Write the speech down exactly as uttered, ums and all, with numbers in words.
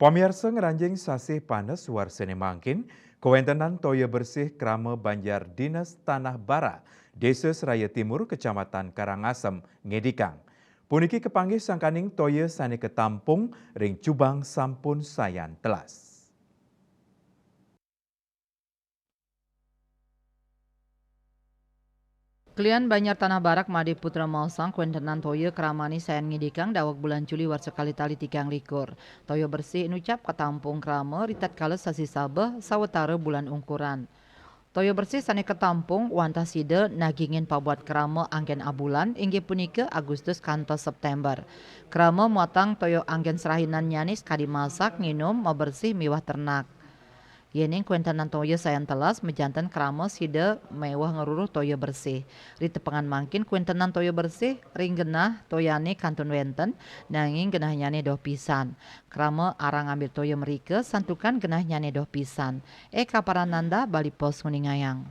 Pamiarsa, ngranjing sasih panas warsané mangkin, kawéntenan toya bersih krama Banjar Dinas Tanah Barak, Désa Seraya Timur, Kecamatan Karangasem, ngidikang. Puniki kapanggih sangkaning toya sané katampung ring jubang sampun sayan telas. Kelian Banjar Tanah Barak Madé Putra maosang kawéntenan toya kramané sayan ngidikang daweg bulan Juli warsa kalih tali tigang likur. Toya bersih inucap katampung krama ritatkala sasih Sabeh sawatara bulan ungkuran. Toya bersih sané katampung wantah sida nagingin pabuat krama anggén abulan, inggih punika Agustus kantos Séptémber. Krama muatang toya anggén serahinannyané sakadi masak, nginum, mabersih miwah ternak. Yéning kawéntenan toya sayan telas, majanten krama sida méweh ngruruh toya bersih. Ritepengan mangkin kawéntenan toya bersih ring genah toyané kantun wénten, nanging genahnyané doh pisan. Krama arang ngambil toya mrika, santukan genahnyané doh pisan. Eka Parananda, Bali Post, nguningayang.